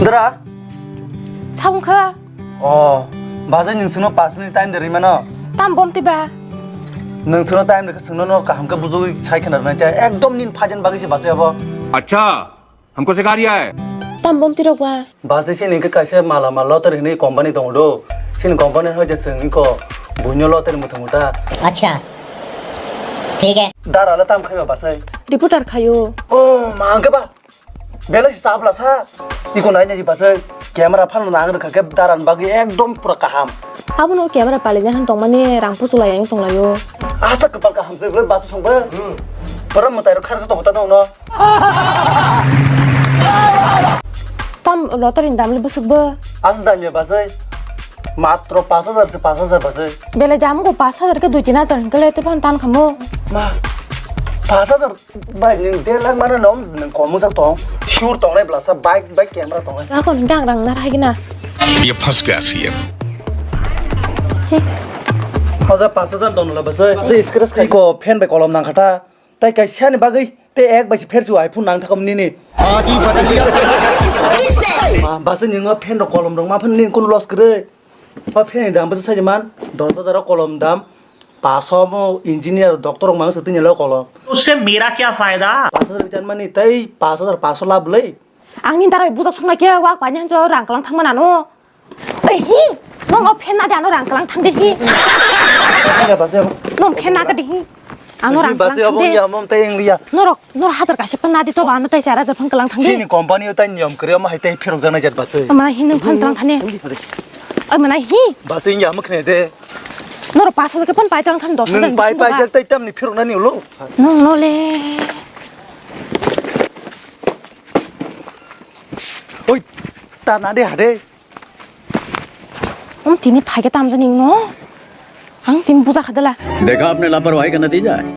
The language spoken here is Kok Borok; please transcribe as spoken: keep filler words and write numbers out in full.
Dara? Sabung kha? Oh, bazai, nwng sungno paanch minute time de rimano. Tam bom tiba? Nwng sungno time de sungno no kaham khe bujui sai khna rwnai cha. Ekdom nin phajen bagwi se bazai abo. Acha, hamko sikha riya hai. Tam bom tirok ba? Bazai, sini khe kaisa mala mal loter hinwi company tongo do. Sini company hoi de sung ko bunyo loter muthung ta. Acha, thik hai. Dara le tam khaiba bazai. Reporter khayo. Oh, ma ang khe ba. Belai si chabla sa. Iko nai nai bazai. Camera phan nang rwkha khe daran bagwi ekdom pura kaham. Abono camera pali nai han tongmani rang puchulai yang tonglaio. Asa kwpal kaham se bro bazai songba. Pura mwtai rok kharsa tongo ta no. Tam lottery ni dam le bwswk bo? Asa dam ya bazai. Matro paanch hajar se, paanch hajar bazai. Belai dam go paanch hajar khe dui tin hajar hinkhe le te phan tan khamo. Ma, paanch hajar. Bai, nwng der lakh mano nom, nwng kom wngjak tong. Sure tongnai blasa, bike, bike camera tongnai. Ako ni gang rang nar hai gina. Ye phas gaya C M. Hoja paanch hajar dong la bazai. Se scratch khai ko pen bai kolom nang khata. Tai kaisa ni bagwi te ek bai se pher chu iPhone nang thakam nini. Ma, bazai nwng pen rok kolom rok ma phan nini kun loss kwrwi. O pen ni dam bwsa sai man, dos hajar o kolom dam, paso mo engineer, doctor rok mang se tini lo kolom. उससे मेरा क्या फायदा? Paso hajar bitan mani tei paso hajar paso lab le. Ang ni darai bujak sung na khe wak pa nyan jo rang kalang thang mana no. Ei hi, no no pen na de ano rang kalang thang de hi. Iya, bazai. No pen na ka de hi. Ano rang kalang thang de. Bazai abo ya mom tei eng liya. Norok Nor hajar kaisa phan nadi to ba, ano tai char hajar phan kalang thang di. Chini company o tai niyom kwrwi, omo hai tai phirok jaknai jat base. Mana hi nwng phan kalang thani? Ai mana hi? Base wngya omo khne de. Nor paanch hajar khe phan pai kalang thani dos hajar. Nwng pai pai jak tai tamni phirok nani ulo. Nwng no le. Oi, ta nadi hade. Um tini phaikhe tamjani no. Ang tini buja khadala. देखा आपने लापरवाही का नतीजा है।